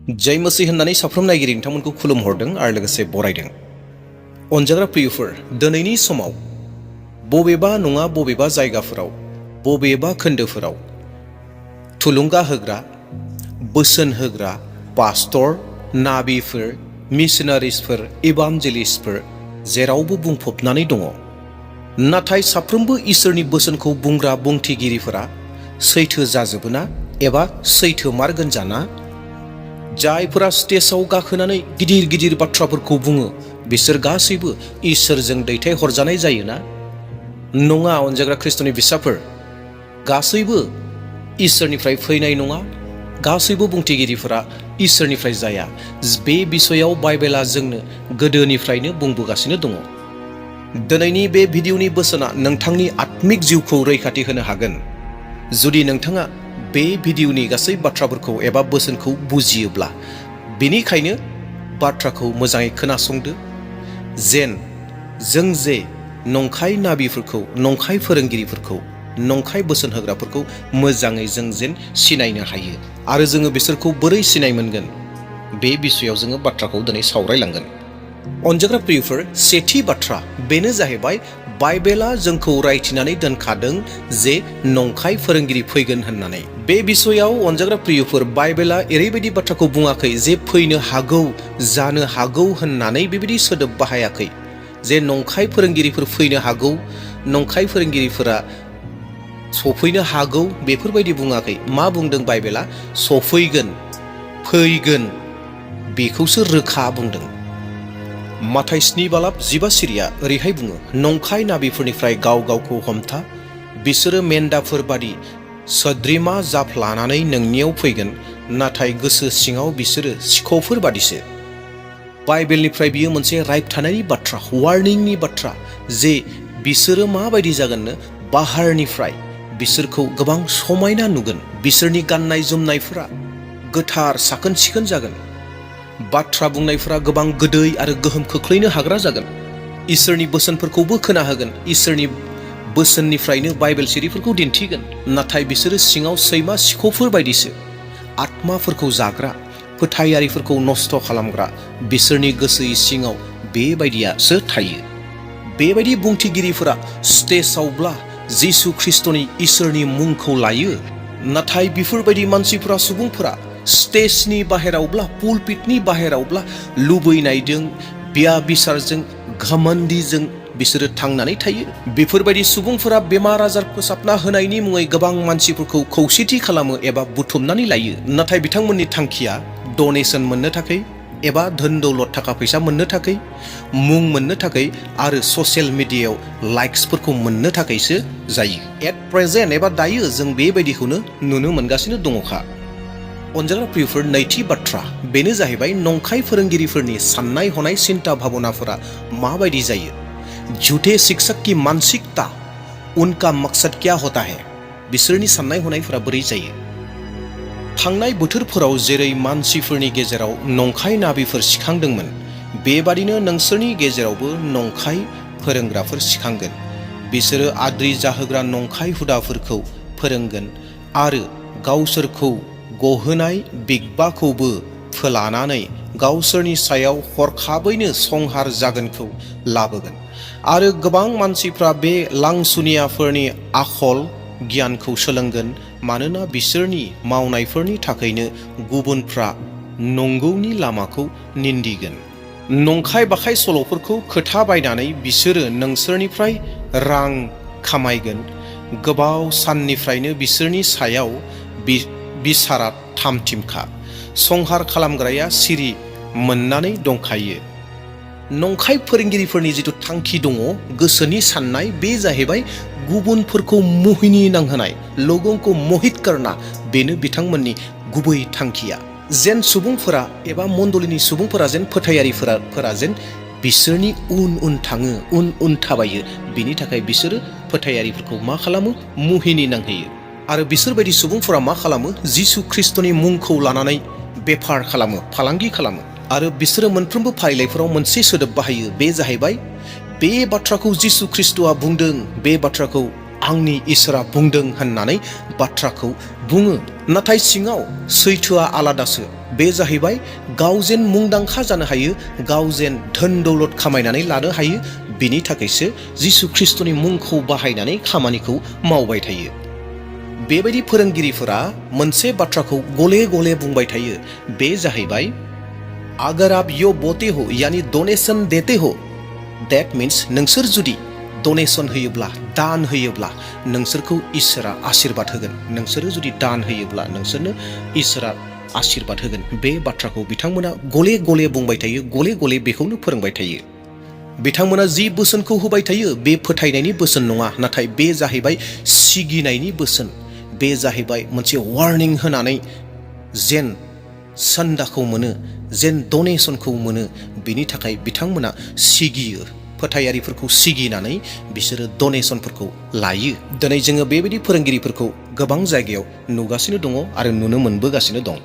जय मसीह होननानै साफ्रोम नायगिरि नोंथांमोनखौ खुलुमहरदों आरो लोगोसे बरायदों। अनजाग्रा प्रियफोर, दिनैनि समाव बबेबा नङा बबेबा जायगाफोराव बबेबा खोन्दोफोराव थुलुंगा होग्रा, बोसोन होग्रा पास्टर, नाबिफोर, मिशनारिसफोर, इभान्जेलिस्टफोर जेरावबो बुंफबनानै दङ। नाथाय साफ्रोमबो इसोरनि बोसोनखौ बुंग्रा बुंथिगिरिफोरा सैथो जाजोबोना एबा सैथो मारगोन जाना? जायफोरा स्टेजाव गाखोनानै गिदिर गिदिर बाथ्राफोरखौ बुङो बिसोर गासैबो इसोरजों दैथायहरजानाय जायोना? नङा अनजाग्रा ख्रिस्ट'नि फिसाफोर, गासैबो इसोरनिफ्राय फैनाय नङा। गासैबो बुंथिगिरिफोरा इसोरनिफ्राय जाया। बे बिसयाव बाइबेला जोंनो गोदोनिफ्रायनो बुंबोगासिनो दङ। दिनैनि बे भिडिअनि बोसोना नोंथांनि आत्मिक जिउखौ रैखाथि होनो हागोन जुदि नोंथाङा बे भिडिअनि गासै बाथ्राफोरखौ एबा बोसोनखौ बुजियोब्ला। बेनिखायनो बाथ्राखौ मोजाङै खोनासंदो, जेन जों जे नंखाय नाबिफोरखौ, नंखाय फोरोंगिरिफोरखौ, नंखाय बोसोन होग्राफोरखौ मोजाङै जों जेन सिनायनो हायो आरो जोङो बिसोरखौ बोरै सिनाय मोनगोन, बे बिसयाव जोङो बाथ्राखौ दिनै सावरायलांगोन। अनजाग्रा प्रियफोर, सेथि बाथ्रा बेनो जाहैबाय बाइबेला जोंखौ रायथिनानै दोनखादों जे नंखाय फोरोंगिरि फैगोन होननानै। बे बिसयाव अनजाग्रा प्रियफोर, बाइबेला ओरैबायदि बाथ्राखौ बुङाखै जे फैनो हागौ, जानो हागौ होननानै बेबायदि सोदोब बाहायाखै जे नंखाय फोरोंगिरिफोर फैनो हागौ, नंखाय फोरोंगिरिफोरा सफैनो हागौ, बेफोरबायदि बुङाखै। मा बुंदों बाइबेला? सफैगोन, फैगोन, बेखौसो रोखा बुंदों। माथाय 7:12 सिरिया ओरैहाय बुङो, नंखाय नाबिफोरनिफ्राय गाव गावखौ हमथा, बिसोरो मेन्दाफोर बादि सोद्रोमा जाफ लानानै नोंनियाव फैगोन, नाथाय गोसो सिङाव बिसोरो सिख'फोर बादिसो। बाइबेलनिफ्राय बियो मोनसे रायथानायनि बाथ्रा, वार्निंनि बाथ्रा, जे बिसोरो माबायदि जागोननो, बाहारनिफ्राय बिसोरखौ गोबां समायना नुगोन, बिसोरनि गाननाय जोमनायफोरा गोथार साखोन सिखोन जागोन, बाथ्रा बुंनायफोरा गोबां गोदै आरो गोहोम खोख्लैनो हाग्रा जागोन, इसोरनि बोसोनफोरखौबो खोनाहोगोन, इसोरनि बोसोननिफ्रायनो बाइबेल सिरिफोरखौ दिन्थिगोन, नाथाय बिसोरो सिङाव सैमा सिख'फोर बायदिसो, आत्माफोरखौ जाग्रा, फोथायारिफोरखौ नस्थ' खालामग्रा, बिसोरनि गोसो सिङाव बेबायदियासो थायो। बेबायदि बुंथिगिरिफोरा स्टेजावब्ला जिसु ख्रिस्ट'नि इसोरनि मुंखौ लायो, नाथाय बेफोरबायदि मानसिफोरा, सुबुंफोरा स्टेजनि बाहेरावब्ला, पुलपिटनि बाहेरावब्ला लुबैनायजों, बिया बिसारजों, घमण्डिजों बिसोरो थांनानै थायो। बेफोरबायदि सुबुंफोरा बेमार आजार फोसाबना होनायनि मुङै गोबां मानसिफोरखौ खौसेथि खालामो एबा बुथुमनानै लायो, नाथाय बिथांमोननि थांखिया डनेसन मोननो थाखाय एबा धोन दौलत थाखा फैसा मोननो थाखाय, मुं मोननो थाखाय आरो ससियेल मिडियायाव लाइक्सफोरखौ मोननो थाखायसो जायो। एट प्रेजेन्ट एबा दायो जों बेबायदिखौनो नुनो मोनगासिनो दङखा। अनजाग्रा प्रियफोर, नैथि बाथ्रा बेनो जाहैबाय नंखाय फोरोंगिरिफोरनि साननाय हनाय, सिन्ता भाबनाफोरा माबायदि जायो। झूठे शिक्षक की मानसिकता, उनका मकसद क्या होता है? बिसोरनि साननाय हनायफोरा बोरै जायो? थांनाय बोथोरफोराव जेरै मानसिफोरनि गेजेराव नंखाय नाबिफोर सिखांदोंमोन, बेबादिनो नोंसोरनि गेजेरावबो नंखाय फोरोंग्राफोर सिखांगोन। बिसोरो आद्रि जाहोग्रा नंखाय हुदाफोरखौ फोरोंगोन आरो गावसोरखौ गहोनाय बिगबाखौबो फोलानानै गावसोरनि सायाव हरखाबैनो संहार जागोनखौ लाबोगोन। आरो गोबां मानसिफ्रा बे लांसुनियाफोरनि आखल गियानखौ सोलोंगोन, मानोना बिसोरनि मावनायफोरनि थाखायनो गुबुनफ्रा नंगौनि लामाखौ निन्दिगोन। नंखाय बाखाय सल'फोरखौ खोथा बायनानै बिसोरो नोंसोरनिफ्राय रां खामायगोन। गोबाव साननिफ्रायनो बिसोरनि सायाव बिसारा थामथिमखा, संहार खालामग्राया सिरि मोननानै दंखायो। नंखाय फोरोंगिरिफोरनि जिथु थांखि दङ, गोसोनि साननाय, बे जाहैबाय गुबुनफोरखौ मोहिनी नांहोनाय, लोगोंखौ मोहित करना, बेनो बिथांमोननि गुबै थांखिया। जेन सुबुंफोरा एबा मण्डलिनि सुबुंफोरा, जेन फोथायारिफोरा जेन बिसोरनि उन उन थाङो, उन उन थाबायो, बिनि थाखाय बिसोरो फोथायारिफोरखौ मा खालामो? मोहिनी नांहोयो। आरो बिसोरबायदि सुबुंफोरा मा खालामो? जिसु ख्रिस्ट'नि मुंखौ लानानै बेफार खालामो, फालांगि खालामो। आरो बिसोरो मोनफ्रोमबो फारिलाइफोराव मोनसे सोदोब बाहायो, बे जाहैबाय बे बाथ्राखौ जिसु ख्रिस्ट'आ बुंदों, बे बाथ्राखौ आंनि इसोरा बुंदों होननानै बाथ्राखौ बुङो नाथाय सिङाव सैथोआ आलादासो। बे जाहैबाय गाव जेन मुंदांखा जानो हायो, गाव जेन धोन दौलत खामायनानै लानो हायो, बिनि थाखायसो जिसु ख्रिस्टनि मुंखौ बाहायनानै खामानिखौ मावबाय थायो। बेबायदि फोरोंगिरिफोरा मोनसे बाथ्राखौ गले गले बुंबाय थायो, बे जाहैबाय अगर आप यो बोते हो यानी डोनेशन देते हो, दैट मीन्स नोंसोर जुदि डोनेशन होयोब्ला, दान होयोब्ला नोंसोरखौ इसोरा आशीर्बाद होगोन। नोंसोरो जुदि दान होयोब्ला नोंसोरनो इसोरा आशीर्बाद होगोन। बे बाथ्राखौ बिथांमोना गले गले बुंबाय थायो, गले गले बेखौनो फोरोंबाय थायो। बिथांमोना जि बोसोनखौ होबाय थायो बे फोथायनायनि बोसोन नङा, नाथाय बे जाहैबाय सिगिनायनि बोसोन। बे जाहैबाय मोनसे वार्निं होनानै जेन सन्दाखौ मोनो, जेन डनेशनखौ मोनो, बिनि थाखाय बिथांमोना सिगियो। फोथायारिफोरखौ सिगिनानै बिसोरो डनेशनफोरखौ लायो। दिनै जोङो बेबायदि फोरोंगिरिफोरखौ गोबां जायगायाव नुगासिनो दङ आरो नुनो मोनबोगासिनो दं।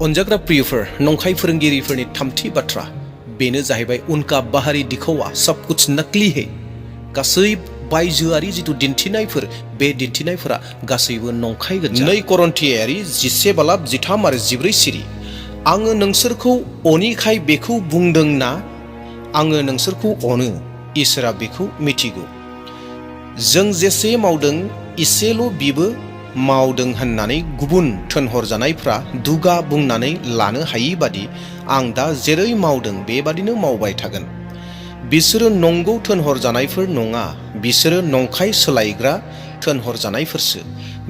अनजाग्रा प्रियफोर, नंखाय फोरोंगिरिफोरनि थामथि बाथ्रा बेनो जाहैबाय उनका बाहारी दिखौवा सब कुछ नकली है। गासै बायजोआरि जिथु दिन्थिनायफोर, बे दिन्थिनायफोरा गासैबो नंखाय गोजा। 2 करन्थियारि 11:13 आरो 14 सिरि। आङो नोंसोरखौ अनिखाय बेखौ बुंदों ना आङो नोंसोरखौ अनो, इसोरा बेखौ मिथिगौ। जों जेसे मावदों इसेल' बिबो मावदों होननानै गुबुन थोनहरजानायफ्रा दुगा बुंनानै लानो हायि बादि आं दा जेरै मावदों बेबादिनो मावबाय थागोन। बिसोरो नंगौ थोनहरजानायफोर नङा, बिसोरो नंखाय सोलायग्रा थोनहरजानायफोरसो।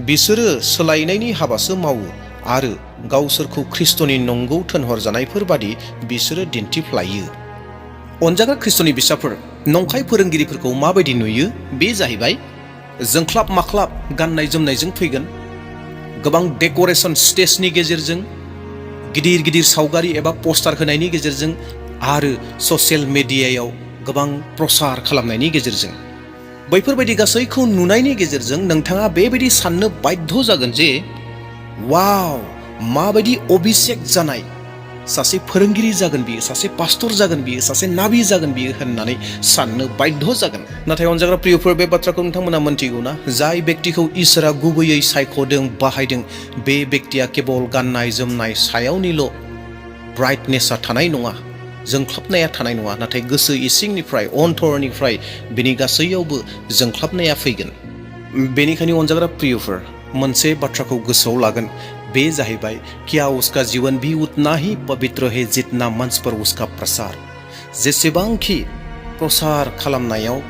बिसोरो सोलायनायनि हाबासो मावो आरो गावसोरखौ ख्रिस्टनि नंगौ थोनहरजानायफोर बादि बिसोरो दिन्थिफ्लायो। अनजाग्रा ख्रिस्टनि बिसाफोर, नंखाय फोरोंगिरिफोरखौ माबायदि नुयो? बे जाहैबाय जोंख्लाब माख्लाब गाननाय जोमनायजों फैगोन, गोबां डेक'रेशन स्टेजनि गेजेरजों, गिदिर गिदिर सावगारि एबा पस्टार होनायनि गेजेरजों आरो ससियेल मेडियायाव गोबां प्रसार खालामनायनि गेजेरजों। बैफोरबायदि गासैखौ नुनायनि गेजेरजों नोंथाङा बेबायदि साननो बाध्य जागोन जे वाव, माबायदि अभिषेक जानाय सासे फोरोंगिरि जागोन बियो, सासे पास्टर जागोन बियो, सासे नाबि जागोन बियो होननानै साननो बाध्य जागोन। नाथाय अनजाग्रा प्रियफोर, बे बाथ्राखौ नोंथांमोना मोनथिगौना? जाय बेक्तिखौ इसोरा गुबैयै सायख'दों, बाहायदों, बे बेक्तिया केबल गाननाय जोमनाय सायावनिल' ब्राइटनेसा थानाय नङा, जोंख्लाबनाया थानाय नङा, नाथाय गोसो इसिंनिफ्राय, अन्तरनिफ्राय बिनि गासैयावबो जोंख्लाबनाया फैगोन। बेनिखायनो अनजाग्रा प्रियफोर, मोनसे बाथ्राखौ गोसोआव लागोन, बे जाहैबाय क्या उसका जीवन भी उतना ही पवित्र है जितना मंच पर उसका प्रसार। जेसेबांखि प्रसार खालामनायाव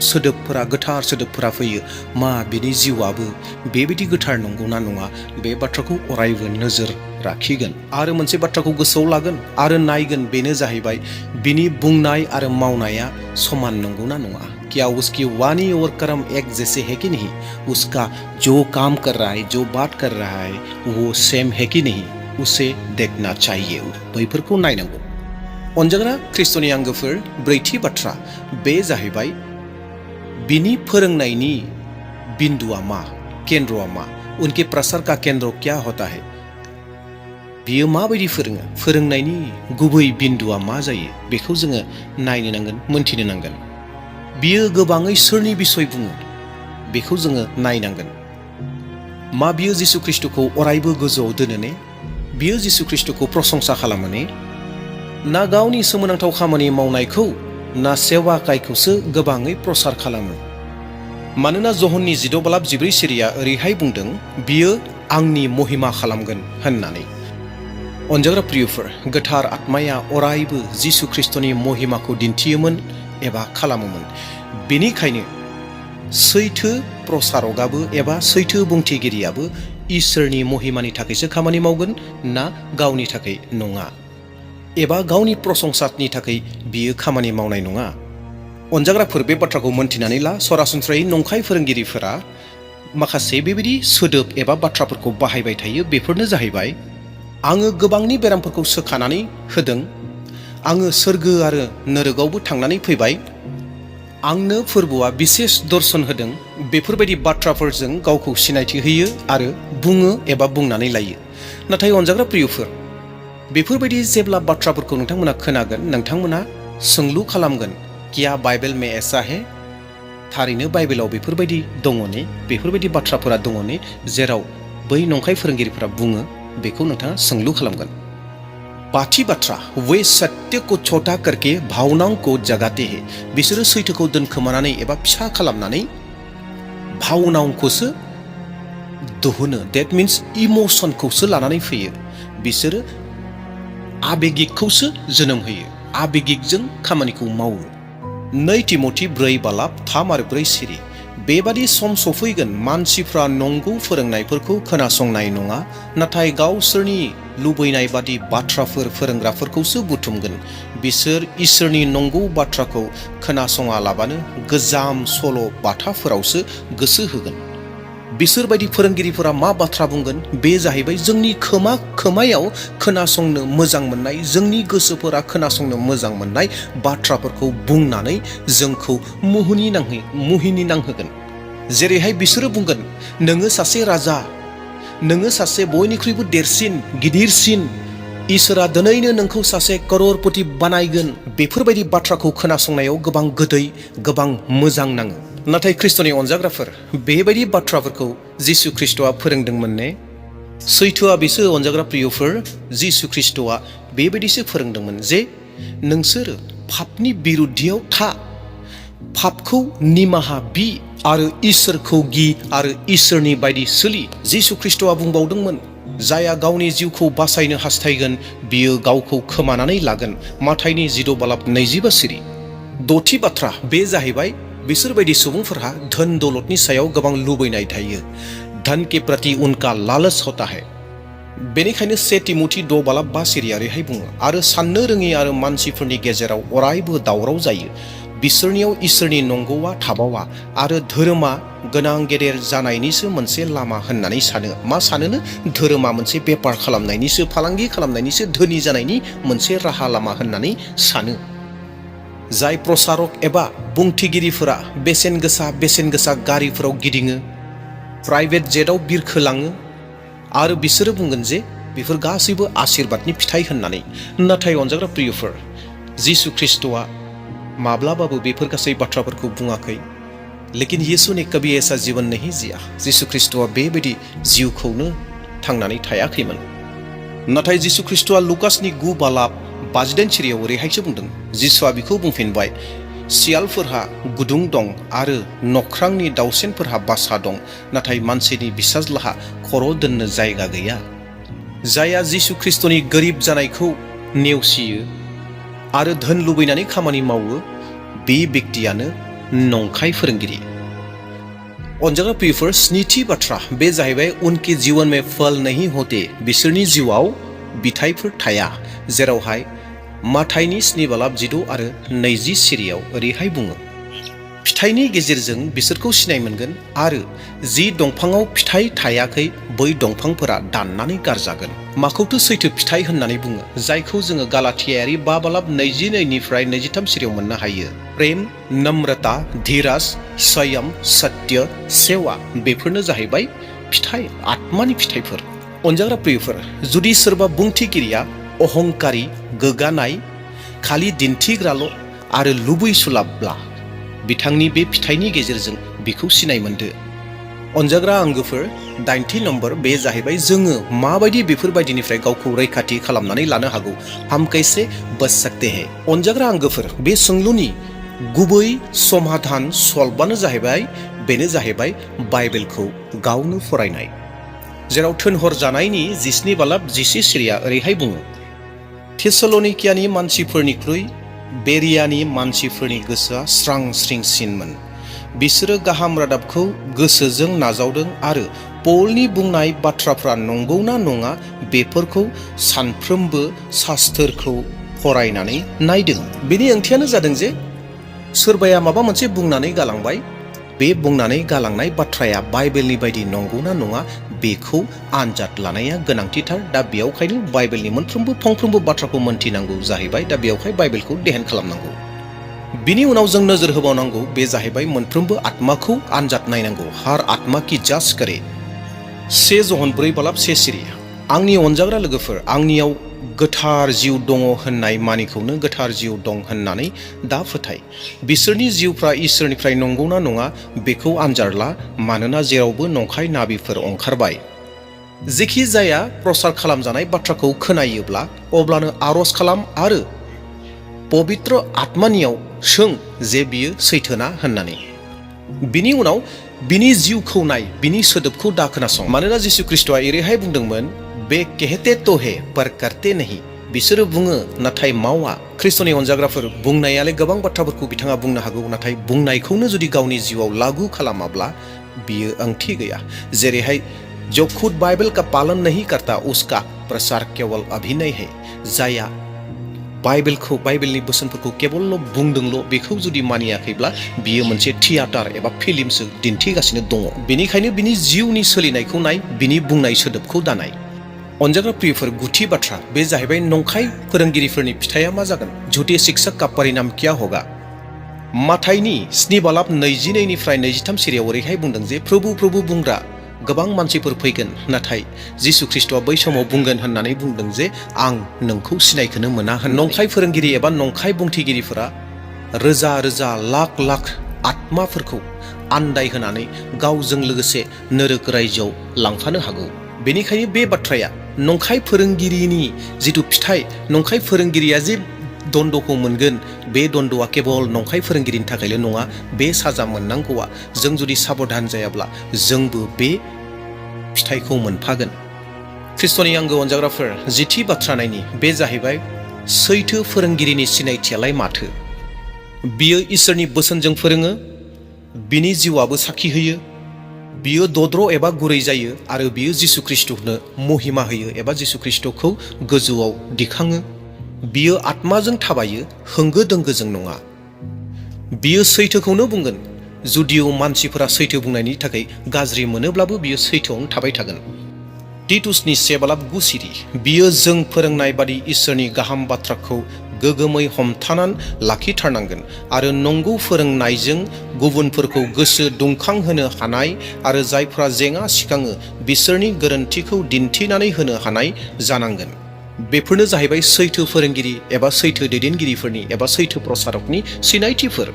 सोदोबफोरा, गोथार सोदोबफोरा फैयो, मा बिनि जिउआबो बेबायदि गोथार नंगौना नङा, बे बाथ्राखौ अरायबो नोजोर लाखिगोन आरो मोनसे बाथ्राखौ गोसोआव लागोन आरो नायगोन, बेनो जाहैबाय बिनि बुंनाय आरो मावनाया समान नंगौना नङा। क्या उसकी वाणी और कर्म एक जैसे है कि नहीं? उसका जो काम कर रहा है, जो बात कर रहा है, वो सेम है कि नहीं, उसे देखना चाहिए। बैफोरखौ नायनांगौ। अनजाग्रा ख्रिस्टनि आंगोफोर, ब्रैथि बाथ्रा बे जाहैबाय बिनि फोरोंनायनि बिन्दुआ मा, केन्द्रआ मा, उनके प्रसार का केन्द्र क्या होता है। बियो माबायदि फोरोङो, फोरोंनायनि गुबै बिन्दुआ मा जायो, बेखौ जोङो नायनो नांगोन, मोनथिनो नांगोन। बियो गोबाङै सोरनि बिसय बुङो, बेखौ जोङो नायनांगोन। मा बियो जिसु ख्रिस्टखौ अरायबो गोजौआव दोनो ने? बियो जिसु ख्रिस्टखौ प्रशंसा खालामो ने? ना गावनि सोमोनांथाव खामानि मावनायखौ, ना सेवाकायखौसो गोबाङै प्रसार खालामो? मानोना जहननि 16:14 सिरिया ओरैहाय बुंदों, बियो आंनि महिमा खालामगोन होननानै। अनजाग्रा प्रियफोर, गोथार आत्माया अरायबो जिसु ख्रिस्टनि महिमाखौ दिन्थियोमोन एबा खालामोमोन। बेनिखायनो सैथो प्रसारकआबो एबा सैथो बुंथिगिरियाबो इसोरनि महिमानि थाखायसो खामानि मावगोन, ना गावनि थाखाय नङा, एबा गावनि प्रशंसानि थाखाय बियो खामानि मावनाय नङा। अनजाग्राफोर, बे बाथ्राखौ मोनथिनानै ला, सरासनस्रायै नंखाय फोरोंगिरिफोरा माखासे बेबायदि सोदोब एबा बाथ्राफोरखौ बाहायबाय थायो। बेफोरनो जाहैबाय, आङो गोबांनि बेरामफोरखौ सोखानानै होदों, आङो सोरगो आरो नोरोगावबो थांनानै फैबाय, आंनो फोरबोआ बिसेस दर्शन होदों। बेफोरबायदि बाथ्राफोरजों गावखौ सिनायथि होयो आरो बुङो एबा बुंनानै लायो। नाथाय अनजाग्रा प्रियफोर, बेफोरबायदि जेब्ला बाथ्राफोरखौ नोंथांमोना खोनागोन, नोंथांमोना सोंलु खालामगोन, क्या बाइबेल में ऐसा है? थारैनो बाइबेलाव बेफोरबायदि दङ ने? बेफोरबायदि बाथ्राफोरा दङ ने? जेराव बै नंखाय फोरोंगिरिफोरा बुङो बेखौ नोंथाङा सोंलु खालामगोन। बाथि बाथ्रा, वे सत्य को छोटा करके भावनाओं को जगाते हैं। बिसोरो सैथोखौ दोनखोमानानै एबा फिसा खालामनानै भावनाओंखौसो दिहुनो। डेट मीन्स इमोशनखौसो लानानै फैयो। बिसोरो आबेगिकखौसो जोनोम होयो, आबेगिकजों खामानिखौ मावो। 2 तिमथि 4:3-4 सिरि। बेबादि सम सफैगोन मानसिफ्रा नंगौ फोरोंनायफोरखौ खोनासंनाय नङा, नाथाय गावसोरनि लुबैनाय बादि बाथ्राफोर फोरोंग्राफोरखौसो बुथुमगोन। बिसोर इसोरनि नंगौ बाथ्राखौ खोनासङालाबानो गोजाम सल' बाथाफोरावसो गोसो होगोन। बिसोर बायदि फोरोंगिरिफोरा मा बाथ्रा बुंगोन? बे जाहैबाय जोंनि खोमायाव खोनासंनो मोजां मोननाय, जोंनि गोसोफोरा खोनासंनो मोजां मोननाय बाथ्राफोरखौ बुंनानै जोंखौ मुहिनि नांहोगोन। जेरैहाय बिसोरो बुंगोन, नोङो सासे राजा, नोङो सासे बयनिख्रुइबो देरसिन गिदिरसिन, इसोरा दिनैनो नोंखौ सासे कररपति बानायगोन। बेफोरबायदि बाथ्राखौ खोनासंनायाव गोबां गोदै, गोबां मोजां नाङो। नाथाय ख्रिस्ट'नि अनजाग्राफोर, बेबायदि बाथ्राफोरखौ जिसु ख्रिस्ट'आ फोरोंदोंमोन ने? सैथोआ बेसो अनजाग्रा प्रियफोर, जिसु ख्रिस्ट'आ बेबायदिसो फोरोंदोंमोन जे नोंसोरो पापनि बिरुद्धियाव था, पापखौ निमाहा बि आरो इसोरखौ गि आरो इसोरनि बायदि सोलि। जिसु ख्रिस्ट'आ बुंबावदोंमोन, जायहा गावनि जिउखौ बासायनो हास्थायगोन बियो गावखौ खोमानानै लागोन। माथाइनि 10:25 सिरि। 6थि बाथ्रा, बे जाहैबाय बिसोरबायदि सुबुंफोरहा धन दौलतनि सायाव गोबां लुबैनाय थायो। धन के प्रति उनका लालच होता है। बेनिखायनो 1 तिमथि 6:5 सिरिया ओरैहाय बुङो, आरो साननो रोङि आरो मानसिफोरनि गेजेराव अरायबो दावराव जायो। बिसोरनियाव इसोरनि नंगौआ थाबावा आरो धोरोमा गोनां गेदेर जानायनिसो मोनसे लामा होननानै सानो। मा सानोनो? धोरोमा मोनसे बेपार खालामनायनिसो, फालांगि खालामनायनिसो, धोनि जानायनि मोनसे राहा लामा होननानै सानो। जाय प्रसारक एबा बुंथिगिरिफोरा बेसेन गोसा गारिफोराव गिदिङो, प्राइभेट जेटआव बिरखोलाङो, आरो बिसोरो बुंगोन जे बेफोर गासैबो आशीर्बादनि फिथाइ होननानै। नाथाय अनजाग्रा प्रियफोर, जिसु ख्रिस्ट'आ माब्लाबाबो बेफोर गासै बाथ्राफोरखौ बुङाखै। लेकिन यीशु ने कभी ऐसा जीवन नहीं जिया। जिसु ख्रिस्ट'आ बेबायदि जिउखौनो थांनानै थायाखैमोन। नाथाय जिसु ख्रिस्ट'आ लुकासनि 9:58 सिरियाव ओरैहायसो बुंदों। जिसुआ बिखौ बुंफिनबाय, सियालफोरहा गुदुं दं आरो नख्रांनि दाउसेनफोरहा बासा दं, नाथाय मानसिनि बिसाज्लाहा खर' दोननो जायगा गैया। जायहा जिसु ख्रिस्ट'नि गोरिब जानायखौ नेवसियो आरो धोन लुबैनानै खामानि मावो, बे व्यक्तियानो नंखाय फोरोंगिरि। अनजाग्रा प्रियफोर, 7थि बाथ्रा, बे जाहैबाय उनके जीवन में फल नहीं होते। बिसोरनि जिउआव बिथाइफोर थाया। जेरावहाय माथाइनि 7:16 आरो 20 सिरियाव ओरैहाय बुङो, फिथाइनि गेजेरजों बिसोरखौ सिनाय मोनगोन, आरो जि दंफाङाव फिथाइ थायाखै बै दंफांफोरा दाननानै गारजागोन। माखौथो सैथो फिथाइ होननानै बुङो? जायखौ जोङो गालाथियारि 5:22-23 सिरियाव मोननो हायो। प्रेम, नम्रता, धीराज, संयम, सत्य, सेवा, बेफोरनो जाहैबाय फिथाइ, आत्मानि फिथाइफोर। अनजाग्रा प्रियफोर, जुदि सोरबा बुंथिगिरिया अहंकारि, गोगानाय, खालि दिन्थिग्राल' आरो लुबैसुलाब्ला, बिथांनि बे फिथाइनि गेजेरजों बिखौ सिनाय मोनदो। अनजाग्रा आंगोफोर, 8थि नम्बर, बे जाहैबाय जोङो माबायदि बेफोरबायदिनिफ्राय गावखौ रैखाथि खालामनानै लानो हागौ। हम कैसे बच सकते हैं? अनजाग्रा आंगोफोर, बे सोंलुनि गुबै समाधान सल्भआनो जाहैबाय, बेनो जाहैबाय बाइबेलखौ गावनो फरायनाय। जेराव थोनहरजानायनि 17:11 सिरिया ओरैहाय बुङो, थेसलनिकियानि मानसिफोरनिख्रुइ बेरियानि मानसिफोरनि गोसोआ स्रां स्रिंसिनमोन। बिसोरो गाहाम रादाबखौ गोसोजों नाजावदों आरो पौलनि बुंनाय बाथ्राफ्रा नंगौना नङा बेफोरखौ सानफ्रोमबो शास्त्रखौ फरायनानै नायदों। बेनि ओंथियानो जादों जे सोरबाया माबा मोनसे बुंनानै गालांबाय, बे बुंनानै गालांनाय बाथ्राया बाइबेलनि बायदि नंगौना नङा बेखौ आनजाद लानाया गोनांथिथार। दा बेयावखायनो बाइबेलनि फंफ्रोमबो बाथ्राखौ मोनथिनांगौ जाहैबाय। दा बेयावहाय बाइबेलखौ देहेन खालामनांगौ। बिनि उनाव जों नोजोर होबावनांगौ, बे जाहैबाय मोनफ्रोमबो आत्माखौ आनजाद नायनांगौ। हार आत्मा की जांच करे। 1 जन 4:1 सिरि। आंनि अनजाग्रा लोगोफोर, आंनियाव गोथार जिउ दङ होननाय मानिखौनो गोथार जिउ दं होननानै दा फोथाय। बिसोरनि जिउफ्रा इसोरनिफ्राय नंगौना नङा बेखौ आनजाद ला, मानोना जेरावबो नंखाय नाबिफोर ओंखारबाय। जेखि जाया प्रसार खालामजानाय बाथ्राखौ खोनायोब्ला अब्लानो आरज खालाम आरो पबित्र आत्मानियाव सों जे बियो सैथोना होननानै। बिनि उनाव बिनि जिउखौ नाय, बिनि सोदोबखौ दा खोनासं। मानोना जिसु ख्रिस्टआ एरैहाय बुंदोंमोन, बे कहते तो है पर करते नहीं। बिसोरो बुङो नाथाय मावा। ख्रिस्टनि अनजाग्राफोर, बुंनायालाय गोबां बाथ्राफोरखौ बिथाङा बुंनो हागौ, नाथाय बुंनायखौनो जुदि गावनि जिउआव लागु खालामाब्ला बियो ओंथि गैया। जेरैहाय जो खुद बाइबल का पालन नहीं करता उसका प्रसार केवल अभिनय है। जाया बाइबेलनि बोसोनफोरखौ केवल बुंदोंल' बेखौ जुदि मानियाखैब्ला बियो मोनसे थियाटार एबा फिल्मसो दिन्थिगासिनो दङ। बेनिखायनो बिनि जिउनि सोलिनायखौ नाय, बिनि बुंनाय सोदोबखौ दानाय। अनजाग्रा प्रियफोर, गुथि बाथ्रा बे जाहैबाय नंखाय फोरोंगिरिफोरनि फिथाइया मा जागोन? झूठे शिक्षक का परिणाम क्या होगा? माथाइनि 7:22-23 सिरियाव ओरैहाय बुंदों जे प्रभु प्रभु बुंग्रा गोबां मानसिफोर फैगोन, नाथाय जिसु ख्रिस्टआ बै समाव बुंगोन होननानै बुंदों जे आं नोंखौ सिनायखोनो मोना। नंखाय फोरोंगिरि एबा नंखाय बुंथिगिरिफोरा रोजा रोजा लाख लाख आत्माफोरखौ आन्दाय होनानै गावजों लोगोसे नोरोग रायजोआव लांफानो हागौ। बेनिखायनो बे बाथ्राया नंखाय फोरोंगिरिनि जिथु फिथाइ, नंखाय फोरोंगिरिया जे दन्द'खौ मोनगोन, बे दन्द'आ केवल नंखाय फोरोंगिरिनि थाखायल' नङा। बे साजा मोननांगौआ जों जुदि साबधान जायाब्ला जोंबो बे फिथाइखौ मोनफागोन। ख्रिस्टनि आंगो अनजाग्राफोर, जिथि बाथ्रा नायनि बे जाहैबाय सैथो फोरोंगिरिनि सिनायथियालाय माथो? बियो इसोरनि बोसोनजों फोरोङो, बिनि जिउआबो साखि होयो, बियो दद्र एबा गुरै जायो आरो बियो जिसु ख्रिस्टनो महिमा होयो एबा जिसु ख्रिस्टखौ गोजौआव दिखाङो। बियो आत्माजों थाबायो, होंगो दोंगोजों नङा। बियो सैथोखौनो बुंगोन, जुदिअ मानसिफोरा सैथो बुंनायनि थाखाय गाज्रि मोनोब्लाबो बियो सैथोआवनो थाबाय थागोन। टिटुसनि 7:9 सिरि, बियो जों फोरोंनाय बादि इसोरनि गाहाम बाथ्राखौ गोगोमै हमथानानै लाखिथारनांगोन आरो नंगौ फोरोंनायजों गुबुनफोरखौ गोसो दुंखांहोनो हानाय आरो जायफ्रा जेंना सिखाङो बिसोरनि गोरोन्थिखौ दिन्थिनानै होनो हानाय जानांगोन। बेफोरनो जाहैबाय सैथो फोरोंगिरि एबा सैथो दैदेनगिरिफोरनि एबा सैथो प्रसारकनि सिनायथिफोर।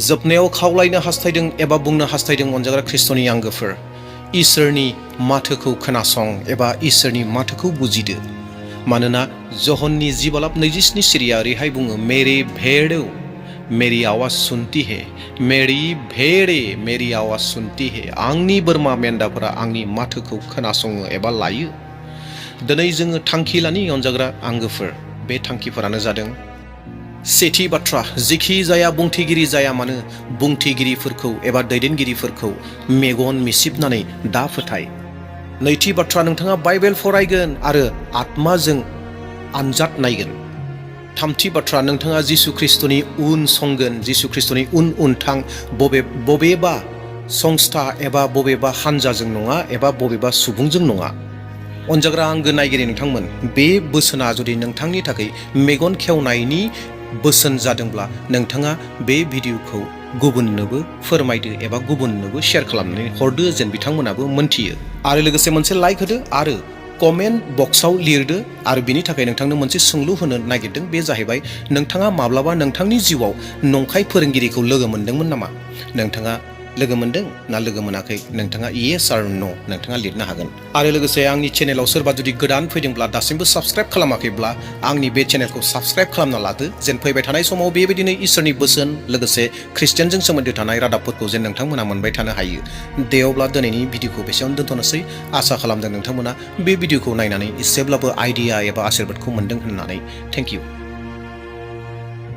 जोबनायाव खावलायनो हास्थायदों एबा बुंनो हास्थायदों अनजाग्रा ख्रिस्टनि आंगोफोर, इसोरनि माथोखौ खोनासं एबा इसोरनि माथोखौ बुजिदो। मानोना जहननि 10:27 सिरिया ओरैहाय बुङो, मेरे भेड़ो मेरी आवाज सुनती है, मेरी भेड़े मेरी आवाज सुनती है। आंनि बोरमा मेन्दाफोरा आंनि माथोखौ खोनासङो एबा लायो। दिनै जोङो थांखि लानि अनजाग्रा आंगोफोर, बे थांखिफोरानो जादों, सेथि बाथ्रा, जेखि जाया बुंथिगिरि जाया मानो बुंथिगिरिफोरखौ एबा दैदेनगिरिफोरखौ मेगन मिसिबनानै दा फोथाय। नैथि बाथ्रा, नोंथाङा बाइबेल फरायगोन आरो आत्माजों आनजाद नायगोन। थामथि बाथ्रा, नोंथाङा जिसु ख्रिस्टनि उन संगोन, जिसु ख्रिस्टनि उन थां, बबेबा संस्था एबा बबेबा हानजाजों नङा एबा बबेबा सुबुंजों नङा। अनजाग्रा आंगो नायगिरि नोंथांमोन, बे बोसोना जुदि नोंथांनि थाखाय मेगन खेवनायनि बोसोन जादोंब्ला नोंथाङा बे भिडिअखौ गुबुननोबो फोरमायदो एबा गुबुननोबो शेयार खालामनानै हरदो, जेन बिथांमोनाबो मोनथियो। आरो लोगोसे मोनसे लाइक होदो आरो कमेन्ट बक्सआव लिरदो। आरो बिनि थाखाय नोंथांनो मोनसे सोंलु होनो नागिरदों, बे जाहैबाय, नोंथाङा माब्लाबा नोंथांनि जिउआव नंखाय फोरोंगिरिखौ लोगो मोनदोंमोन नामा? नोंथाङा लोगो मोनदों ना लोगो मोनाखै? नोंथाङा येस आर नो नोंथाङा लिरनो हागोन। आरो लोगोसे आंनि चेनेलाव सोरबा जुदि गोदान फैदोंब्ला दासिमबो साबस्क्राइब खालामाखैब्ला आंनि बे चेनेलखौ साबस्क्राइब खालामना लादो, जेन फैबाय थानाय समाव बेबायदिनो इसोरनि बोसोन लोगोसे ख्रिस्टियानजों सोमोन्दो थानाय रादाबफोरखौ जेन नोंथांमोना मोनबाय थानो हायो। दे अब्ला दिनैनि भिडिअखौ बेसेयावनो दोनथ'नोसै। आसा खालामदों नोंथांमोना बे भिडिअखौ नायनानै एसेब्लाबो आइडिया एबा आशीर्बादखौ मोनदों होननानै। Thank you.